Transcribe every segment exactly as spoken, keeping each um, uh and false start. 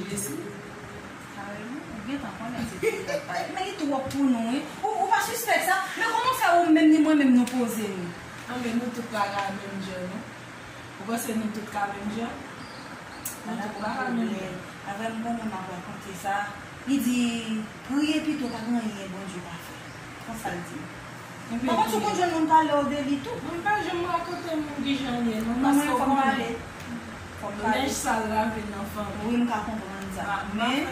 Jezi. Karèman, ou gentan konnen se ki l ap pale. Men li twòp pou nou, wi. Ou, ou pa sispèk sa? Men kòman fè ou menm ni mwen menm nou poze nou? Anben, nou tout pa ka menm jan, non. Ou panse nou tout ka menm jan? Nou tout pa ka menm jan. Avè m, bon, mwen ap rakonte sa. Li di, priye pito, pa gen anyen Bondye pa fè. Konsa l di m. Pa konn si w konn jwenn moun pale w de li tou. Mwen pa janm rakonte moun kijan l ye, non, paske w konnen. Nèj sal lave nan fanmi. Wi, m ka konprann sa. Men,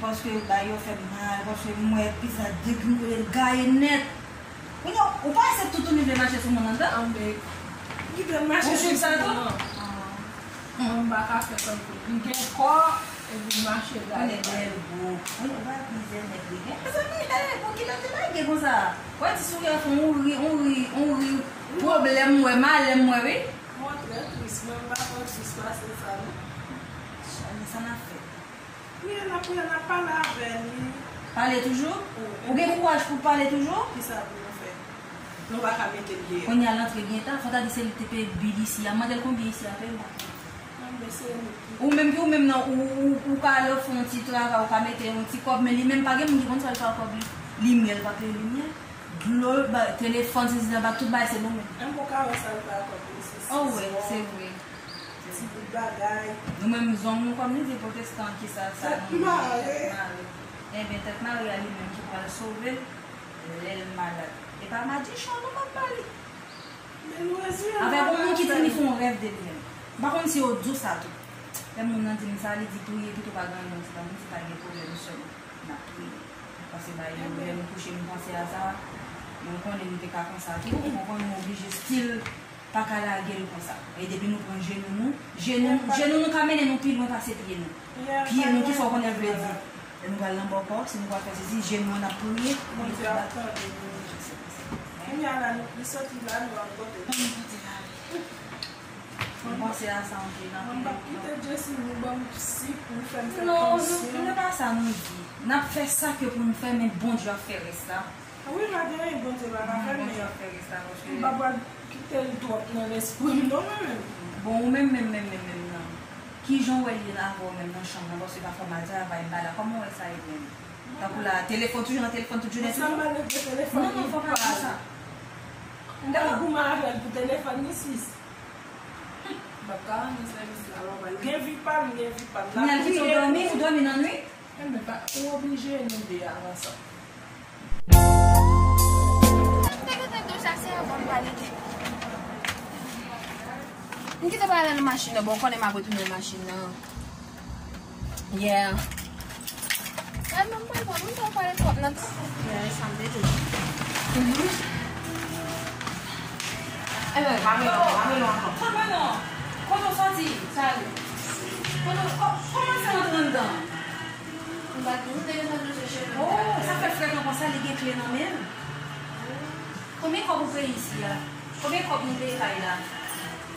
paske bagay yo fè m mal, paske m wè pizza degringole, l gaye nèt. Kounye a, ou pa wè se toutouni vle mache sou moun anndan? Anben, kite l mache sou moun nan. Mwen m pa ka fè tankou li. Li gen kò, epi l mache gaye. Konnen bèl gwo. Ou pa plizyè nèg li gen. Mezanmi, hey, pou kilòt li lage konsa? Wè ti souri a fè yon ri, yon ri, yon ri. Pwoblèm m wè, malè m wè, wi. Mwen trè tris, mwen m pa twò tris pase sa, non. Chale, sa n ap fè? Priye l ap, priye l ap, pale avè li. Pale toujou? Wi. Ou gen kouraj pou w pale toujou? Kisa pou nou fè? Nou pa ka mete l deyò. Kounye a l antre byen ta, fò ta di se li te peye bil isi a. Mande l konbyen isi a peye, m pa konnen. Anben, se nou ki... Ou menm ki ou menm nan, ou, ou, ou ka al fè yon ti travay, ou ka mete yon ti kòb, men li menm pa gen moun ki konn sa l fè ak kòb li. Limyè, l pa peye limyè. Dlo, ba, telefòn, sesi, sela, ba, tout bagay se nou menm. Anben, ou ka wè sa l fè ak kòb li, sesi. Oh, wi, se vre. Ti bout bagay. Nou menm zong nou kòm li di pwotestan ki sa, sa nou menm, tèt mare. Tèt mare. Enben, tèt mare a li menm ki pral sove l lè l malad. E pa madichon non m ap ba li. Men nou rezile. Avèk yon moun ki di li fè yon rèv de li menm. M pa konn si yo di w sa tou. Lè moun nan di m sa, li di priye pito pa gen anyen, se pa moun si pa gen pwoblèm sèlman. N ap priye. Paske ba yo lè m kouche m panse a sa, men w konnen nou te ka konsa tou, ou konprann nou oblije still pa ka lage l konsa. E depi nou pran jenou nou, jenou, jenou nou ka mennen nou pi lwen pase pye nou. Pye nou, kisa w konnen vle di? Lè nou pral nan bòkò, si nou pral fè sesi, jenou an ap priye. Bondye ap tande nou. Kounye a la, nou, li soti la, nou al kote l. Ann kote l ale. Mwen panse a sa anpil, anpil. Mwen p ap kite Jessy, nou ban m sik, nou fè m fè tansyon. Non, nou, nou, se pa sa nou di. N ap fè sa ke pou nou fè, men Bondye ap fè rès la. Wi, pa gen anyen Bondye pa ka fè, men m p ap pral kite l twòp nan lespri m, non, mwen menm. Bon, ou menm, menm, menm, menm, menm, nan. Kijan w wè l ye la avè w menm nan chanm nan? Paske pafwa m al travay, m pa la. Kòman w wè sa ye menm? Tankou la, telefòn, toujou nan telefòn, tout jounen, toujou? Sa m al leve telefòn li pa. Non, non, fò pa di sa. M pa goumen avè l pou telefòn ni sis. M p ap ka rann sèvis la. Gen vi pa m, gen vi pa m. Kounye a l kite w dòmi, ou dòmi nan nwit? Enben, pa, ou oblije nou de a ansanm. M te gentan do chase anvan m pale. M kite pale nan machin nan, bon, konnen m ap retounen nan machin nan. Yeah. Ay, mwen pa bon, mwen pa pale twòp nan tou. Yeah, sa m te di. Mhm. Enben, pa rele, pa rele ankò. Kote w soti? Sa ye? Kote w, kò-, kòman sa antre anndan? M pa di, m te gentan dosye cheve. Oh, sa fè frekan konsa, li gen kle nan men l. Konbyen kòb ou peye isi a? Konbyen kòb nou peye kay la?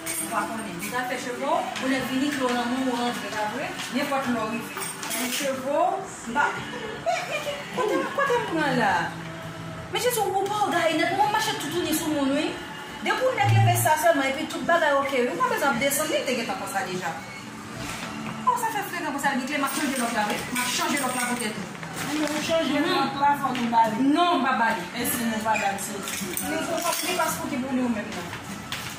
Ou pa konnen. Nou ta fè cheve w, ou lè vini kle w nan men w, ou rantre, pa vre? Nenpòt lè w rive. Men cheve w, m pa, men, men, men, kote, kote m pran la? Men Jezi, ou pa w gaye nèt, mwen mache toutouni sou moun, wi. Depi w nèk leve sa sèlman, epi tout bagay oke, wi. Ou pa bezwen ap desann li, li te gentan konsa deja. Oh, sa fè frekan konsa, Bikle, m ap chanje lòk la, wi. M ap chanje lòk la poutèt ou. Anben, ou chanje lòk la, fò nou ba li. Non, m pa ba li. E si nou pa ba li, se li. Li pa, li pa pou ki pou li ou menm, non.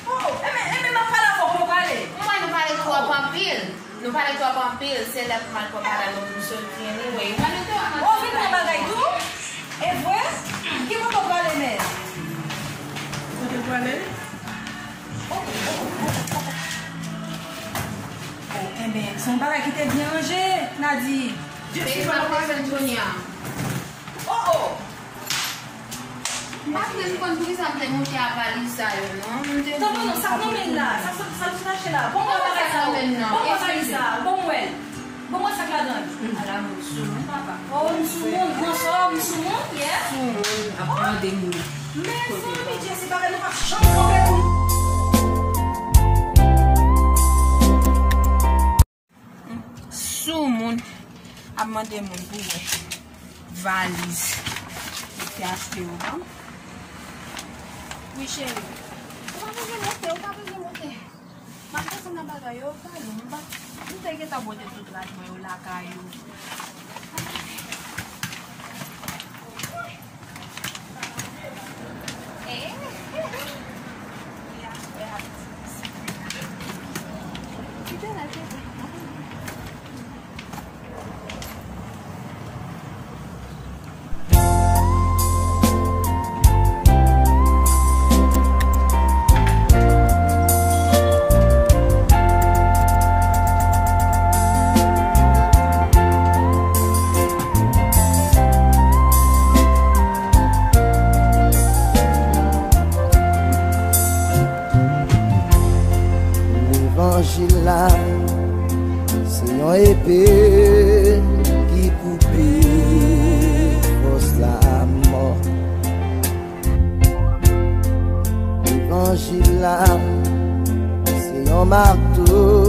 Oh, enben, enben, m ap pale avè w, kòman w prale? Mwen, nou pale twòp anpil. Nou pale twòp anpil, se lè pou m al pran bagay mwen pou m soti anyway. Ou vin pran bagay tou? E vre? Ki kote w prale menm? Kote w prale? Oh, oh, oh, oh, oh. Oh, enben, se yon bagay ki te byen ranje, Nadi. Jezi, m ap pase kounye a. Oh, oh. M pa menm konn poukisa m te monte a valiz sa yo, non. M te... Tanpri non, sa k nan men l la, sa, sa, sa l sot achte la. Bon, mwen bagay sa yo. Bon, mwen valiz sa. Bon, mwen. Bon, mwen sa k ladan l. Ala mwen sou moun, papa. Oh, m sou moun, bonswa, m sou moun, yeah. Sou moun, ap mande moun. Men, zanmi, Jezi, bagay nou pa janm kanpe pou nou. Sou moun ap mande moun pou wè valiz li te achte yo ban m. Wi, cheri. Ou pa bezwen monte, ou pa bezwen monte. M ap desann nan bagay yo, ou pa lwen, m pa, M te gentan pote tout rad mwen yo lakay ou. Levanjil la, se yon epe ki koupe fòs lamò. Levanjil la, se yon mato